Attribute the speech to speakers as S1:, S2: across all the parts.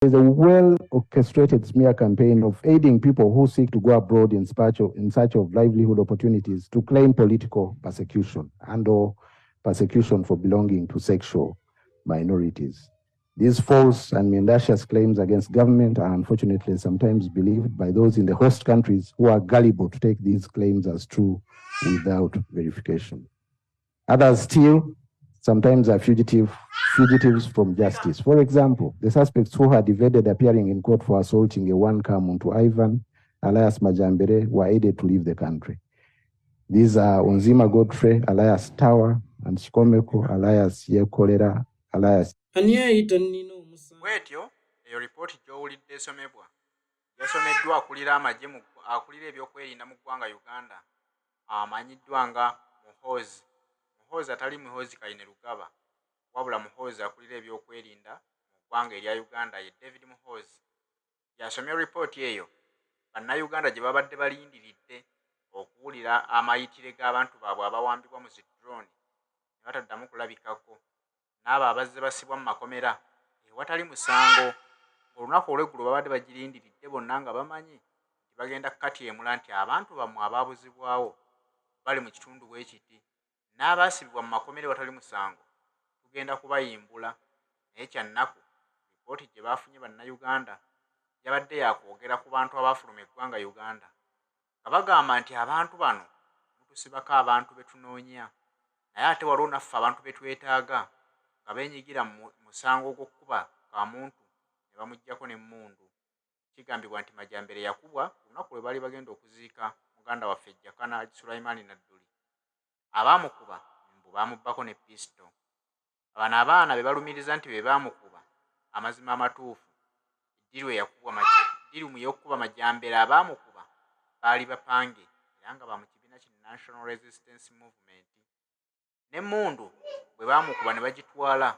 S1: There's a well-orchestrated smear campaign of aiding people who seek to go abroad in search of livelihood opportunities to claim political persecution and or persecution for belonging to sexual minorities. These false and mendacious claims against government are unfortunately sometimes believed by those in the host countries who are gullible to take these claims as true without verification. Others still sometimes are fugitives from justice. For example, the suspects who had evaded appearing in court for assaulting a one Kamuntu Ivan, alias Majambere, were aided to leave the country. These are Onzima Godfrey, alias Tower, and Shikomeko, alias Yekolera, alias
S2: Ani ayita nnina omusango?
S3: Bw'etyo eyo lipooti gy'owulidde esomebwa yasomeddwa akulira amagye, akulira ebyokwerinda mu ggwanga Uganda amanyiddwa nga Muhoozi. Muhoozi atali Muhoozi Kainerugaba, wabula Muhoozi akulira ebyokwerinda mu ggwanga erya Uganda ye David Muhoozi, yasomye ripooti eyo Bannayuganda gye babadde balindiridde okuwulira amayitire g'abantu baabwe abawambibwa mu zi drone ne bataddamu kulabikako, n'abo abazze basibwa mu makomera ewatali musango. Olunaku olw'eggulo babadde bagirindiridde bonna nga bamanyi nti bagenda kukatyemula nti abantu bammwe abaabuzibwawo bali mu kitundu bwe kiti, n'abaasibibwa mu makomera ewatali musango tugenda kubayimbula. Naye kyannaku, lipooti gye baafunye Bannayuganda yabadde yakwogera ku bantu abaafuluma eggwanga Uganda, nga bagamba nti abantu bano mutusibako abantu be tunoonya, naye ate waliwo naffe abantu be twetaaga nga beenyigira mu musango ogw'okukuba kamuntu ne bamuggyako n'emmundu. Kigambibwa nti Majambere yakubwa ku lunaku lwe baali bagenda okuziika muganda waffe Jakana Sulaimaani Nadduli. Abaamukuba mbu baamubbako ne pisito. Bano abaana be balumiriza nti be baamukuba, amazima amatuufu ddiiru eyakubwa, ddiiru mu y'okukuba Majambere, abaamukuba baali bapange era nga ba mu kibiina ki National Resistance Movement. N'emmundu bwe baamukuba ne bagitwala,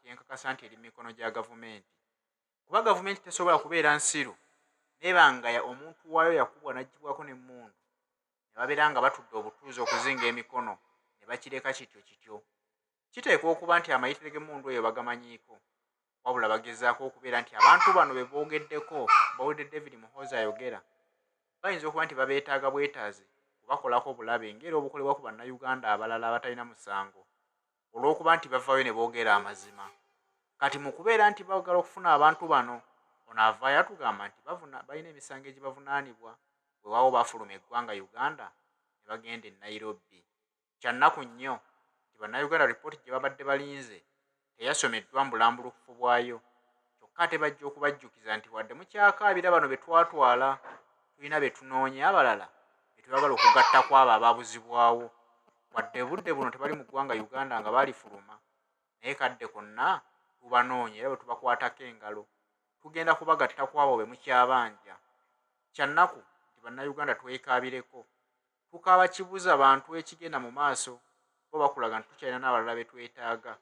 S3: kyenkakasa nti eri mu mikono gya gavumenti, kuba gavumenti tesobola kubeera nsiru neeba nga omuntu waayo yakubwa n'aggyibwako n'emmundu ne babeera nga batudde obutuuzi okuzinga emikono ne bakireka kityo kityo. Kiteekwa okuba nti amayitire g'emmundu eyo bagamanyiiko, wabula bagezaako okubeera nti abantu bano be boogeddeko, bawulidde David Muhoozi ayogera, bayinza okuba nti babeetaaga bwetaazi kubakolako bulabe ng'era obukolebwa ku Bannayuganda abalala abatalina musango olw'okuba nti bavaayo ne boogera amazima. Kati mu kubeera nti baagala okufuna abantu bano, ono avaayo atugamba nti balina emisango egibavunaanibwa, weewaawo baafuluma eggwanga Uganda ne bagenda e Nairobi. Kyannaku nnyo nti Bannayuganda ripooti gye babadde balinze teyasomeddwa mu bulambulukufu bwayo, kyokka ate bajja okubajjukiza nti wadde mukyakaabira bano be twatwala, tulina be tunoonya abalala be twagala okugatta ku abo abaabuzibwawo. Wadde budde buno tebali mu ggwanga Uganda nga baalifuluma, naye kadde konna tubanoonya era bwe tubakwatako engalo tugenda kubagatta ku abo be mukyabanja. Kyannaku nti Bannayuganda twekaabireko, tukaaba kibuza bantu ekigenda mu maaso, bo bakulaga nti tukyalina n'abalala be twetaaga.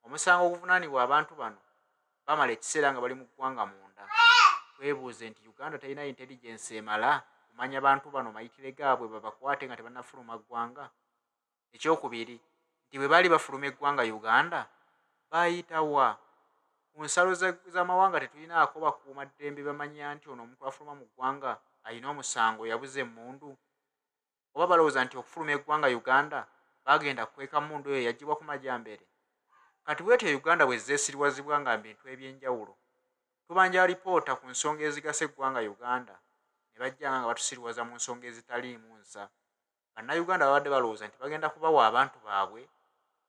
S3: Omusango oguvunaanibwa abantu bano bamala ekiseera nga bali mu ggwanga munda. Twebuuze nti Uganda terina intelligence emala kumanya bantu bano mayitire gaabwe babakwate nga tebannafuluma ggwanga? Ekyokubiri nti bwe baali bafuluma eggwanga Uganda baayita wa? Ku nsalo z'amawanga tetulinaako bakuumaddembe bamanya nti ono omuntu afuluma mu ggwanga alina omusango, yabuza emmundu? Oba balowooza nti okufuluma eggwanga Uganda bagenda kukweka mmundu eyo eyaggyibwa ku Majambere? Kati bwetyo Uganda bwe zeesiriwazibwa nga bintu eby'enjawulo. Tubanja alipoota ku nsonga ezigasa eggwanga Uganda ne bajjanga nga batusiriwaza mu nsonga ezitaliimu nsa. Bannayuganda babadde balowooza nti bagenda kubawa abantu baabwe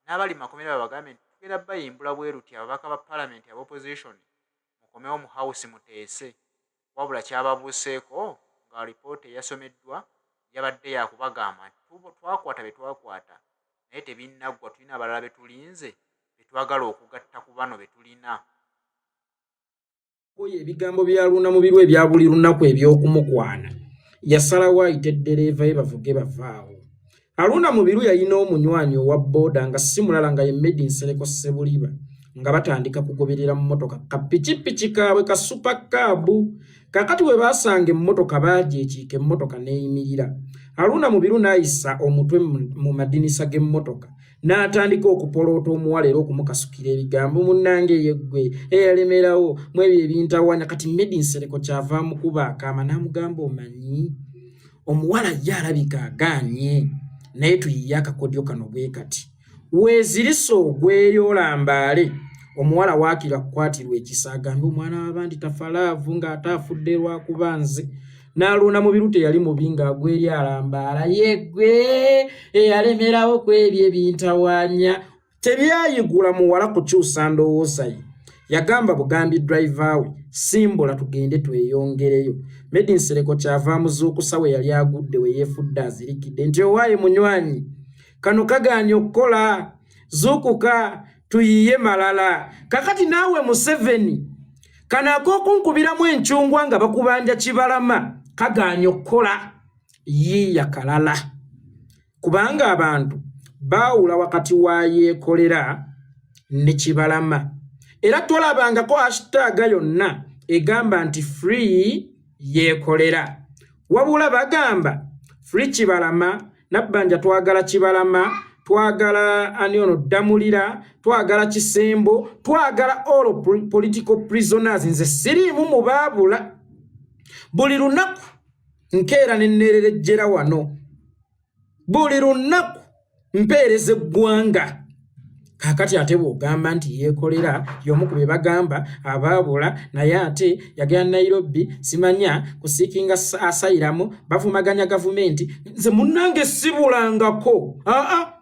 S3: n'abali mu makomera babagambe nti tugenda bayimbula bwe luti, ababaka ba palamenti aba opposition mukomewo mu house muteese, wabula kyababuuseeko nga alipoota eyasomeddwa yabadde yakubagamba nti twakwata be twakwata, naye tebinnaggwa, tulina abalala be tulinze be twagala okugatta ku bano be tulina.
S2: Oyo ebigambo bya Luna Mubiru ebya buli lunaku eby'okumukwana, yasalawo ayite ddereeva ye bavuge bavaawo. Haruna Mubiru yalina omunywanyi owa bbooda nga si mulala nga ye Medi Nsereko Ssebuliba, nga batandika kugoberera mmotoka ka pikipiki kaabwe ka super cab. Kakati we baasanga emmotoka baagyekiika, emmotoka n'eyimirira. Haruna Mubiru n'ayisa omutwe mu madinisa g'emmotoka. N'atandika okupoloota omuwala era okumukasukira ebigambo, munnange yeggwe eyalemerawo mu ebyo ebintawaanya. Kati Medi Nsereko kyava amukuba akaama n'amugamba, omanyi omuwala ye alabika agaanye, naye tuyiye akakodyo kano bwe kati. Weezirisa ogweri olambaale omuwala, waakira kukwatirwa ekisa agambe omwana w'abandi tafalaavu ng'ate afudde lwakuba nze. N'alonda Mubiru teyali mubi ng'agweri alambaala, yeggwe eyalemerawo ku ebyo ebintawaanya. Tebyayigula muwala kukyusa ndowooza ye, yagamba bugambi driver we, simbula tugende tweyongereyo. Medi Nsereko kyava amuzuukusa we yali agudde we yeefudde azirikidde nti owaaye munywanyi, kano kagaanye okukola, zuukuka tuyiye malala. Kakati naawe Museveni, kano ak'okunkubiramu encungwa nga bakubanja Kibalama kagaanye okukola, yiiya kalala, kubanga abantu baawula wakati wa Yeekolera ne Kibalama. Era tolabangako hashtag yonna egamba nti free Yeekolera, wabula bagamba free Kibalama, Nabbanja twagala Kibalama, twagala ani ono Ddamulira, twagala Kisembo, twagala all political prisoners. Nze siriimu mubaabula. Buli lunaku nkeera ne neererejjera wano, buli lunaku mpeereza eggwanga. Kaakati ate bw'ogamba nti Yeekolera y'omu ku be bagamba abaabula, naye ate yagenda Nairobi simanya kuseekinga asylum, bavumaganya gavumenti. Nze munnange sibulangako, aa,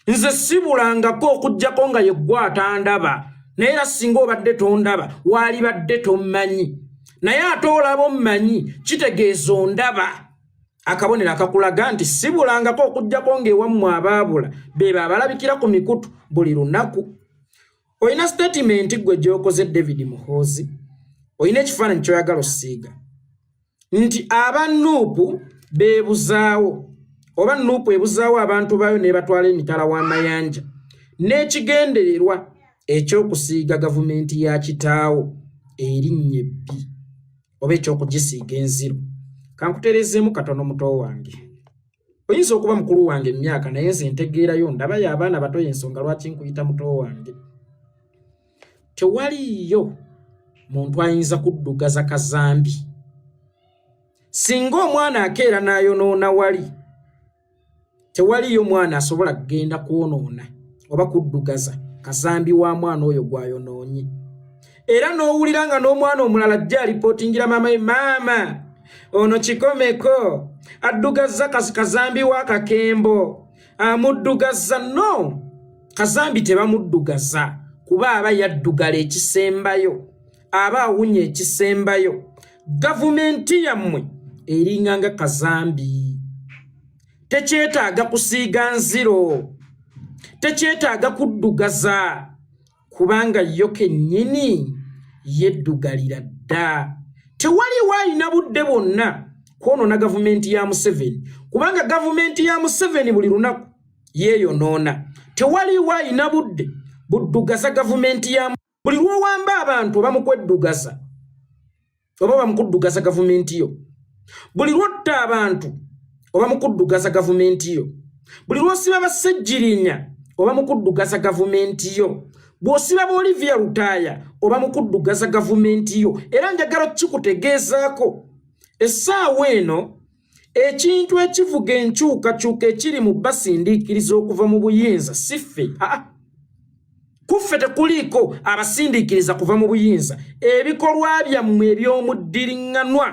S2: nze sibulangako okugjako nga yeggwe atandaba. Naye era singa obadde tondaba, waalibadde tommanyi, naye ate olaba ommanyi, kitegeeza ondaba. Akabonero akakulaga nti sibulangako okugjako ng'ewammwe abaabula beba abalabikira ku mikutu buli lunaku. Olina statement gwe gy'okoze, David Muhoozi, olina ekifaananyi ky'oyagala osiiga nti aba NUP beebuzaawo oba NUP ebuzaawo abantu baayo n'ebatwala emitala w'amayanja n'ekigendererwa ekyokusiiga gavumenti ya kitaawo erinnya ebbi oba ekyokugisiiga enziro. Kankuterezeemu katono, muto wange. Oyinza okuba mukulu wange emyaka, naye nze ntegeerayo ndabayo abaana bato, ensonga lwaki nkuyita muto wange. Tewaliiyo muntu ayinza kuddugaza kazambi. Singa omwana akeera n'ayonoona wali, tewaliyo mwana asobola kugenda kwonoona oba kuddugaza kazambi wa mwana oyo gwayonoonye. Era n'owulira nga n'omwana omulala ajja alipootingira maama ye, maama ono kikomeko addugazza kazambi wa Kakembo, amuddugaza. No, kazambi tebamuddugaza, kuba aba yaddugala ekisembayo, aba awunya ekisembayo. Gavumenti yammwe eringa nga kazambi, tekyetaaga kusiiga nziro, tekyetaaga kuddugaza, kubanga yo kennyini yeddugalira dda. Tewaliwo alina budde bwonna kwonoona gavumenti ya Museveni, kubanga gavumenti ya Museveni buli lunaku yeeyonoona. Tewaliwo alina budde buddugaza gavumenti ya. Buli lwowamba abantu oba mukweddugaza oba bamukuddugaza gavumenti yo, buli lwotta abantu oba mukuddugaza gavumenti yo, buli lwosiba Bassejjirinya oba mukuddugaza gavumenti yo, bw'osiba ba Olivia Lutaaya oba mukuddugaza gavumenti yo. Era njagala kikutegeezaako essaawa eno, ekintu ekivuga enkyukakyuka ekiri mu basindiikiriza okuva mu buyinza si ffe. Aa, kuffe tekuliiko abasindiikiriza kuva mu buyinza. Ebikolwa byammwe eby'omuddiriŋŋanwa,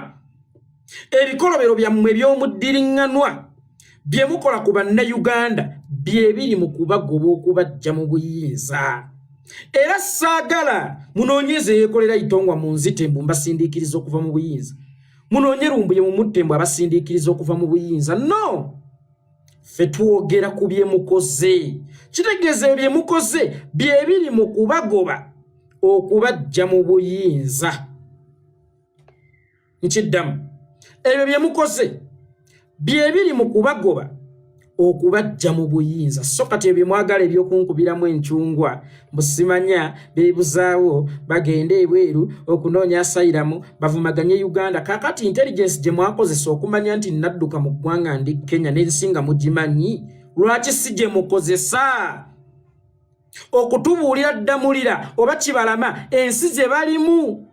S2: ebikolobero byammwe eby'omuddiriŋŋanwa bye mukola ku Bannayuganda bye biri mu kubagoba okubajja mu buyinza. Era saagala munoonyeze Yeekolera Itongwa mu nzite mbu mbasindiikiriza okuva mu buyinza, munoonye Lumbuye mumutte mbu abasindiikiriza okuva mu buyinza. No, ffe twogera ku bye mukoze. Kitegeeza ebyo bye mukoze bye biri mu kubagoba okubajja mu buyinza. Nkiddamu, ebyo bye mukoze bye biri mu kubagoba okubajja mu buyinza. So kati ebyo mwagala ebyokunkubiramu encungwa mbusimanya bebuzaawo bagende ebweru okunoonya asylum bavumaganye Uganda. Kakati intelligence gye mwakozesa okumanya nti nadduka mu ggwanga ndi Kenya n'ensi nga mugimanyi. Lwaki si gye mukozesa okutubuulira Ddamulira oba Kibalama ensi ze balimu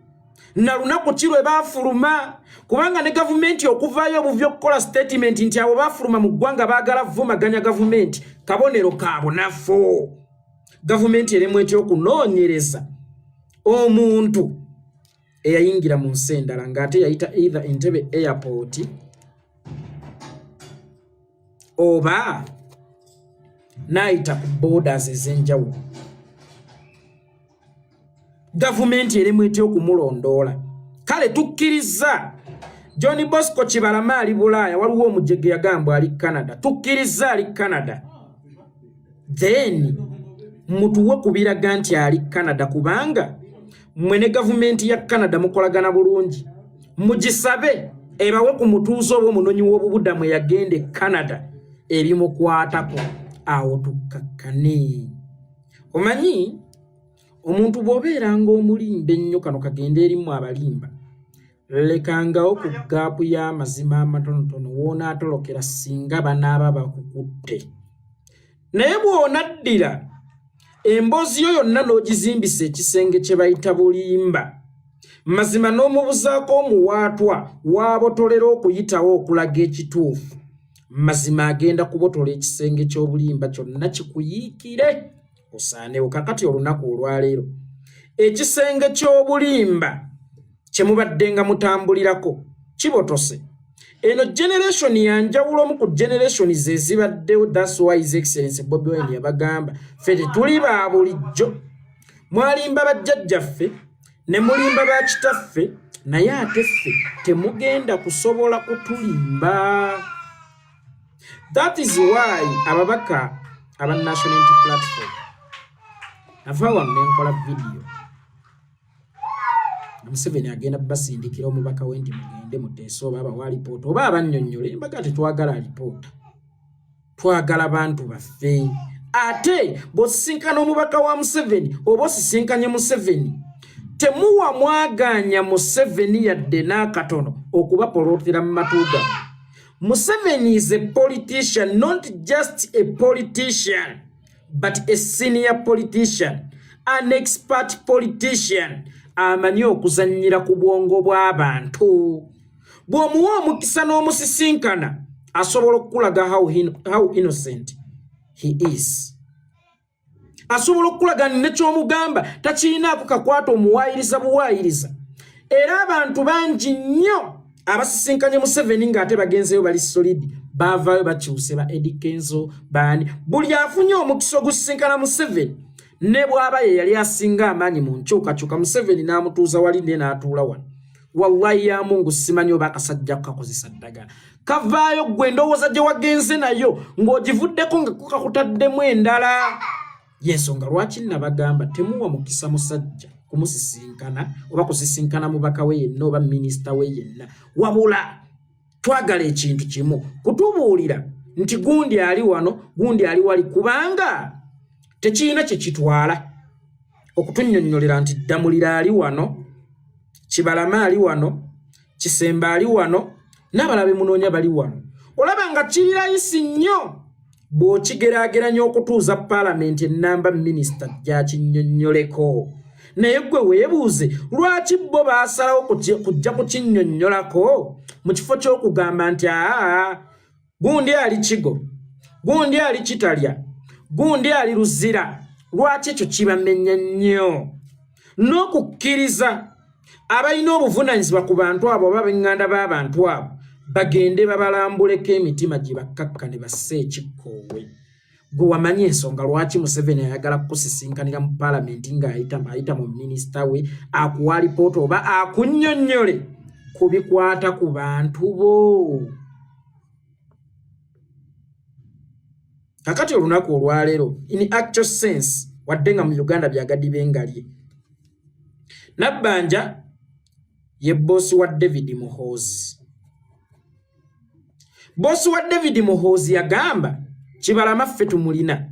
S2: na lunaku ki lwe baafuluma? Kubanga ne gavumenti okuvaayo obuvi okukola sitatimenti nti abo baafuluma mu ggwanga baagala vumaganya gavumenti, kabonero ka bunafu. Gavumenti eremu etya okunoonyereza omuntu eyayingira mu nsi endala ng'ate yayita either Entebbe airport oba n'ayita ku borders ez'enjawulo? Gavumenti eremu etya okumulondoola? Kale tukkiriza John Bosco Kibalama ali Bulaaya, waliwo omujege yagambwa ali Canada, tukkiriza ali Canada, then mutuwe kubiraga nti ali Canada, kubanga mmwe ne gavumenti ya Canada mukolagana bulungi. Mugisabe ebawe ku mutuuze oba omunonyi w'obubudamu eyagenda e Canada ebimukwatako, awo tukkakkane. Omanyi omuntu bw'obeeranga omulimba ennyo, kano kagenda erimu abalimba, lekangawo ku gaapu y'amazima amatonotono w'onaatolokera singa banaaba bakukutte. Naye bw'onaddira emboozi yo yonna n'ogizimbisa ekisenge kye bayita bulimba, mazima n'omubuzaako omuwaatwa waabotolera okuyitawo okulaga ekituufu, mazima agenda kubotola ekisenge ky'obulimba kyonna kikuyiikire osaanewo. Kakati olunaku olwaleero ekisenge ky'obulimba kye mubadde nga mutambulirako kibotose. Eno generation ya njawulo ku generation ze zibaddewo. That's why His Excellence Bobi Wine yabagamba, ffe tetuli ba bulijjo. Mwalimba bajjajjaffe ne mulimba ba kitaffe, naye ate ffe temugenda kusobola kutulimba. That is why ababaka aba National Unity Platform ava wano nenkola vidiyo, Museveni agenda basindikira omubaka we nti mugende muteese oba abawa alipoota oba abannyonnyole. Mbaga tetwagala alipoota, twagala bantu baffe. Ate bw'osisinkana omubaka wa Museveni oba osisinkanye Museveni, temuwa mwaganya Museveni yadde n'akatono okubapolootera mu matu gammwe. Museveni is a politician, not just a politician but a senior politician, an expert politician, amanyi okuzannyira ku bwongo bw'abantu. Bw'omuwa omukisa n'omusisinkana, asobola okukulaga how innocent he is. Asobola okukulaga nekyomugamba takiinaako kakwata, omuwaayiriza buwaayiriza. Era abantu bangi nnyo abasisinkanye Museveni ng'ate bagenzeyo bali solid, baavaayo bakyuse, ba Eddy Kenzo, baani, buli afunye omukisa ogusisinkana Museveni, ne bw'aba ye yali asinga amaanyi mu nkyukakyuka, Museveni n'amutuuza wali ne n'atuula wano, wallahi ya Mungu, simanyi oba akasajja kakozesa ddagala, kavaayo gwe endowooza gye wagenze nayo ng'ogivuddeko nga kukakutaddemu endala. Yensonga lwaki nabagamba temuwa mukisa musajja kumusisinkana oba kusisinkana mubaka we yenna oba minisita we yenna, wabula twagala ekintu kimu, kutubuulira nti gundi ali wano, gundi ali wali, kubanga tekirina kye kitwala okutunnyonnyolera nti Ddamulira ali wano, Kibalama ali wano, Kisemba ali wano, n'abalala bemunoonya bali wano. Olaba nga kiri rahisi nnyo bw'okigeraageranya okutuuza paalamenti ennamba minisita gyakinnyonnyoleko. Naye gwe weebuuze lwaki bo baasalawo kujja kukinnyonnyolako mu kifo ky'okugamba nti aa, gundi ali Kigo, gundi ali Kitalya, gundi ali Luzira. Lwaki ekyo kibamenya nnyo n'okukkiriza abalina obuvunaanyizibwa ku bantu abo oba ab'eŋŋanda b'abantu abo bagende babalambuleko emitima gye bakkakkane basse ekikkoowe? Gwe wamanyi ensonga lwaki Museveni ayagala kukusisinkanira mu paalamenti ng'ayita ayita mu minisita we akuwa alipoota oba akunnyonnyole ku bikwata ku bantu bo. Kakati olunaku olwaleero, in actual sense, wadde nga mu Uganda byagadibengalye, Nabbanja ye boosi wa David Muhoozi. Boosi wa David Muhoozi yagamba Kibalama ffe tumulina,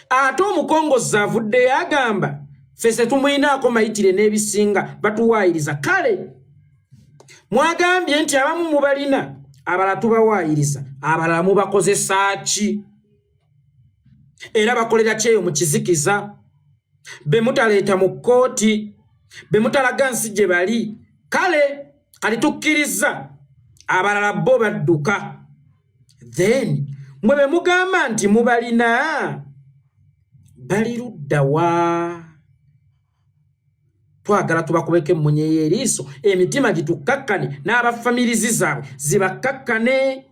S2: ate omukongozzi avuddeyo agamba ffe setumulinaako mayitire n'ebisinga batuwaayiriza. Kale mwagambye nti abamu mubalina, abalala tubawaayiriza, abalala mubakozesa ki? Era bakolera kyeyo mu kizikiza, be mutaleeta mu kkooti, be mutalaga nsi gye bali. Kale kati tukkirizza abalala bo badduka, then mwe be mugamba nti mubalina bali ludda wa? Twagala tubakubeko emmunye y'eriiso, emitima gitukkakkane, n'abafamirizi zaabwe zibakkakkane.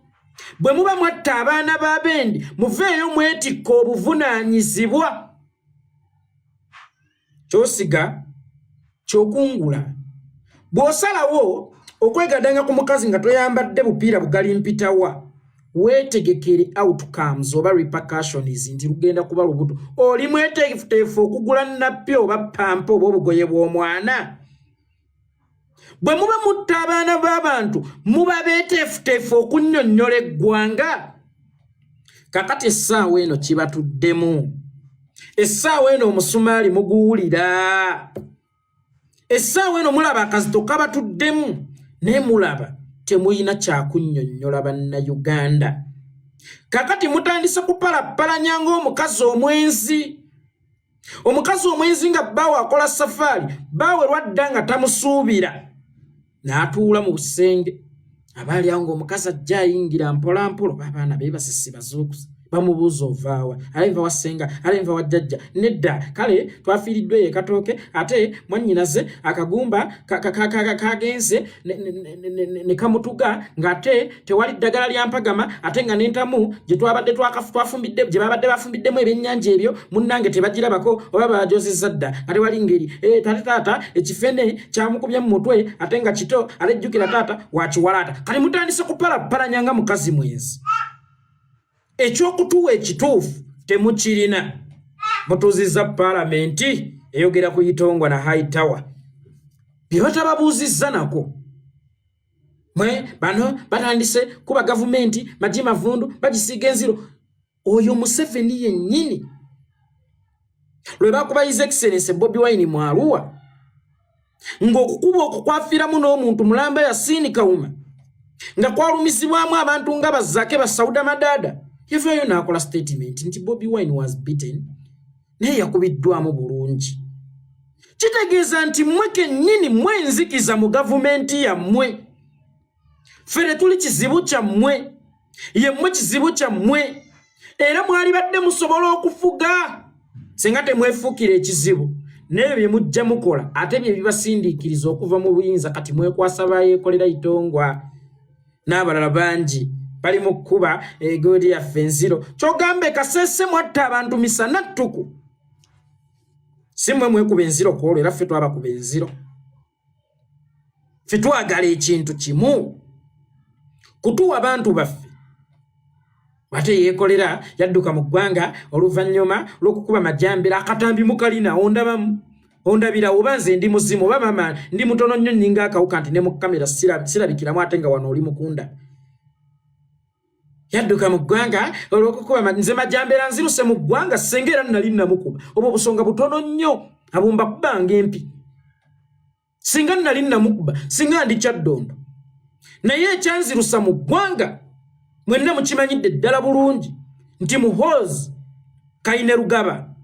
S2: Bwe muba mwatta abaana ba bendi, muveeyo mwetikka obuvunaanyizibwa. Kyosiga kyokungula. Bw'osalawo okwegadanga ku mukazi nga toyambadde bupiira bugali mpitawa, weetegekere outcomes oba repercussions nti lugenda kuba lubuto. Oli mweteefuteefu okugula nappi oba pampa oba obugoye bw'omwana? Bwe muba mutta abaana b'abantu, muba beeteefuteefu okunnyonnyola eggwanga? Kakati essaawa eno kibatuddemu, essaawa eno omusumaali muguwulira, essaawa eno mulaba akazito kabatuddemu, naye mulaba temulina kyakunnyonnyola Bannayuganda. Kakati mutandise kupalappalanya ng'omukazi omwenzi. Omukazi omwenzi nga bbaawe akola safaari, bbaawe lwadda nga tamusuubira, n'atuula mu busenge abaali awo, ng'omukazi ajja ayingira mpolampola, oba abaana beebasisi bazuukusa, bamubuuza, "Ovaawa?" "Ale nva wa ssenga, ale nva wa jjajja." "Nedda, kale twafiiriddwa eyo ekatooke, ate mwannyinaze akagumba kagenze ne kamutuga, ng'ate tewali ddagala lya mpagama, ate nga n'entamu gye twabadde twafumbidde, gye babadde bafumbiddemu ebyennyanja ebyo, munnange tebagirabako oba bajozezza dda, nga tewali ngeri. Eh, tate taata ekifene kyamukubye mu mutwe, ate nga kito, ate jjukira taata wakiwalaata." Kati mutandise kupalapalanya nga mukazi mwenzi. Ekyokutuwa ekituufu temukirina. Mutuuzizza paalamenti eyogera ku Itongwa na High Tower, bye batababuuzizza nako. Mwe bano batandise kuba gavumenti magi mavundu, bagisiiga enziro. Oyo Museveni yennyini lwe bakuba His Excellence Bobi Wine mwaluwa, ng'okukuba okwo kwafiiramu n'omuntu mulamba Yasiini Kawuma, nga kwalumizibwamu abantu nga Bazake Basauda Madaada, yavaayo n'akola statement nti Bobi Wine was beaten, naye yakubiddwamu bulungi. Kitegeeza nti mmwe kennyini mwenzikiza mu gavumenti yammwe. Ffe tetuli kizibu kyammwe, yemmwe kizibu kyammwe. Era mwali badde musobola okufuga singa temwefuukira ekizibu n'ebyo bye mujja mukola, ate bye bibasindiikiriza okuva mu buyinza. Kati mwekwasa bayeekolera Itongwa n'abalala bangi bali mu kkuba egoodi yaffe enziro. Kyogamba ekaseese mwatta abantu misana ttuku, si mmwe mwekuba enziro kwolwo? Era ffe twabakuba enziro. Ffe twagala ekintu kimu, kutuwa bantu baffe. Ate yeekolera yadduka mu ggwanga oluvannyuma lw'okukuba Majambira. Akatambi mukalina, ondabamu, ondabira, oba nze ndi muzimu, oba mama ndi mutono nnyo, nninga akawuka nti ne mu kamera sirabikiramu, ate nga wano oli mukunda. Yadduka mu ggwanga olw'okukuba. Nze Majambera nziruse mu ggwanga senga era nali namukuba, obwo obusonga butono nnyo, abumba kubanga empi. Singa nali namukuba, singa ndi Kyaddondo. Naye ekyanzirusa mu ggwanga mwenna mukimanyidde ddala bulungi nti Muhoozi Kainerugaba,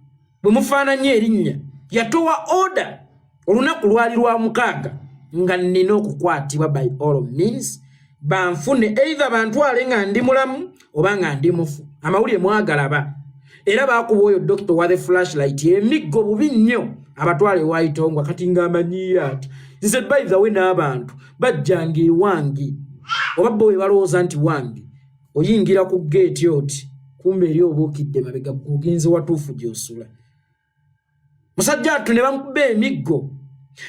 S2: bwe mufaananye erinnya, yatowa order olunaku lwali lwa mukaaga nga nnina okukwatibwa by all means, banfune, either bantwale nga ndi mulamu oba nga ndi mufu. Amawulire mwagalaba. Era bakuba oyo dokita wa the flashlight emiggo bubi nnyo, abatwala ewa Itongwa. Kati ng'amanyiyo ati nze, by the way, n'abantu bajjanga ewange, oba bo bwe balowooza nti wange, oyingira ku geeti oti kumbe eri obuukidde mabega, gwe ogenze watuufu gy'osula. Musajja attu ne bamukuba emiggo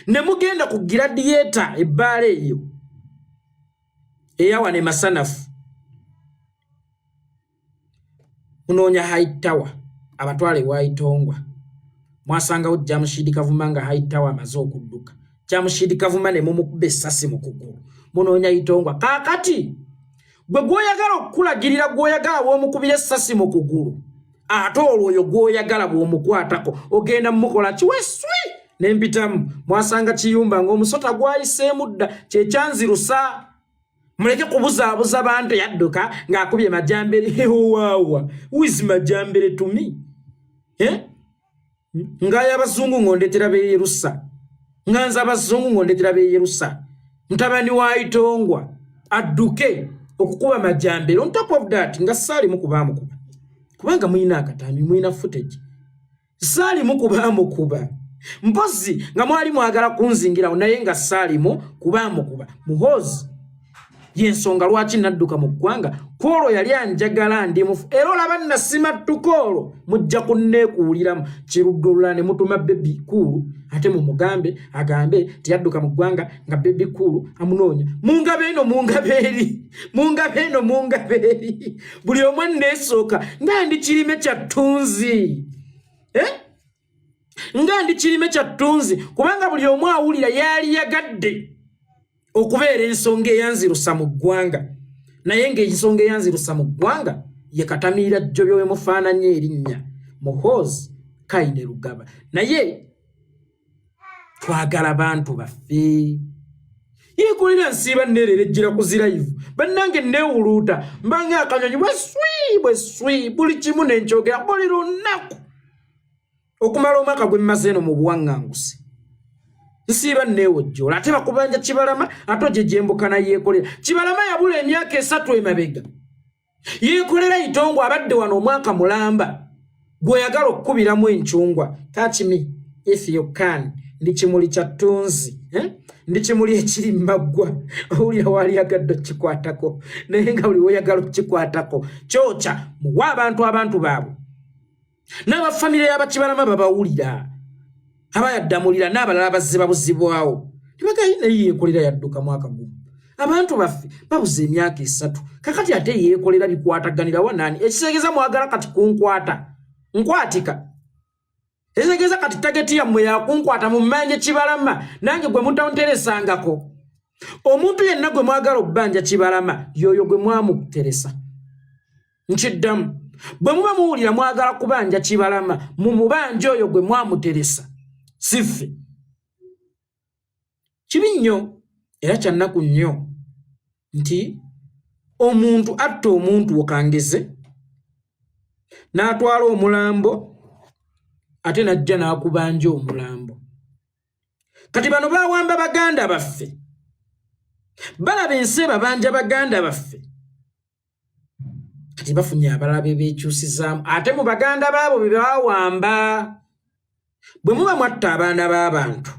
S2: ne mugenda ku Gladiator, ebbaala eyo eyawa ne masanafu, munoonya High Tower abatwala ewa Itongwa. Mwasangawo Jamushidi Kavuma nga High Tower amaze okudduka. Jamushidi Kavuma ne mumukuba essasi mu kugulu, munoonya Itongwa. Kaakati gwe gwoyagala okukulagirira, gwoyagala bw'omukubira essasi mu kugulu, ate olwo oyo gwoyagala bw'omukwatako ogenda mumukola kiweswi nempitamu. Mwasanga kiyumba ng'omusota gwayiseemu dda, kyekyanzirusa. Muleke kubuzaabuza bantu. Yadduka ng'akubye Majambere. Owaawa wizi Majambere tumi. Eh? Ngaya abazungu ng'ondetera beeyerusa, nga nze abazungu ng'ondetera beeyerusa, mutabani wa Itongwa adduke okukuba majambere. On top of that, nga saalimu kubaamukuba, kubanga mulina akatambi, mulina footage. Saalimu kubaamukuba, mpozi nga mwali mwagala kunzingirawo, naye nga saalimu kubaamukuba. Muhoozi yensonga lwaki nadduka mu ggwanga. Kwolwo yali anjagala ndi mufu, era olaba nasimattuka olwo mujja kunneekuuliramu kiruddulula ne mutuma Bebe Cool, ate mumugambe agambe tiyadduka mu ggwanga nga Bebe Cool amunoonya. Mungaba eno, mungaba eri, mungaba eno, mungaba eri, buli omu anneesooka nga ndi kirime kya ttunzi, eh? Nga ndi kirime kya ttunzi, kubanga buli omu awulira yali yagadde okubeera ensonga eyanzirusa mu ggwanga, naye ng'ensonga eyanzirusa mu ggwanga ye katamiira jjobyo we mufaananye erinnya Muhoozi Kainerugaba. Naye twagala bantu baffe. Yekolera nsiiba neerera ejjira ku zirayivu, bannange neewuluuta mbanga akanyonyi bwe swi bwe swi, buli kimu nenkyogera buli lunaku okumala omwaka gwe mmaze eno mu buwaŋŋanguse. Nsiiba neewojjoola, ate bakubanja Kibalama, ate ogye gyembukana. Yeekolera Kibalama yabula emyaka 3 emabega. Yeekolera Itongo abadde wano omwaka mulamba, gw'oyagala okukubiramu encungwa. Touch me if you can. Ndi kimuli kya ttunzi, eh? Ndi kimuli ekiri maggwa. Owulira waali yagadde okukikwatako, naye nga buli woyagala okukikwatako kyokya. Muwe abantu abantu baabwe, n'abafamire y'abakibalama babawulira, abayaddamulira n'abalala bazze babuzibwawo tebagayi. Naye Yeekolera yadduka mwaka gumu, abantu baffe babuze emyaka 3. Kakati ate Yeekolera bikwataganira wanaani? Ekitegeeza mwagala kati kunkwata nkwatika. Ekitegeeza kati target yammwe yakunkwata mu mmanje Kibalama, nange gwe mutonteresangako. Omuntu yenna gwe mwagala obbanja Kibalama yoyo gwe mwamuteresa. Nkiddamu, bwe muba muwulira mwagala kubanja Kibalama, mu mubanja oyo gwe mwamuteresa, si ffe. Kibi nnyo era kyannaku nnyo nti omuntu atta omuntu okangeze n'atwala omulambo, ate n'ajja n'akubanja omulambo. Kati bano bawamba baganda baffe, balaba ensi ebabanja baganda baffe. Kati bafunye abalala be beekyusizaamu ate mu baganda baabo be bawamba. Bwe muba mwatta abaana b'abantu,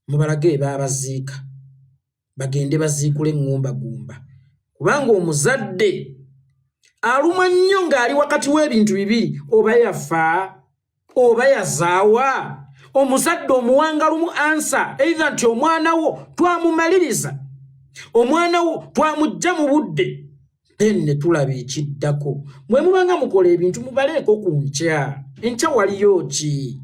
S2: mubalage baabaziika, bagende baziikula eŋŋumbagumba, kubanga omuzadde alumwa nnyo ng'ali wakati w'ebintu bibiri, oba yafa oba yazaawa. Omuzadde omuwanga lumu answer, either nti omwana wo twamumaliriza, omwana wo twamujja mu budde, then ne tulaba ekiddako. Mwe mubanga mukola ebintu, mubaleeko ku nkya. Enkya waliyo ki?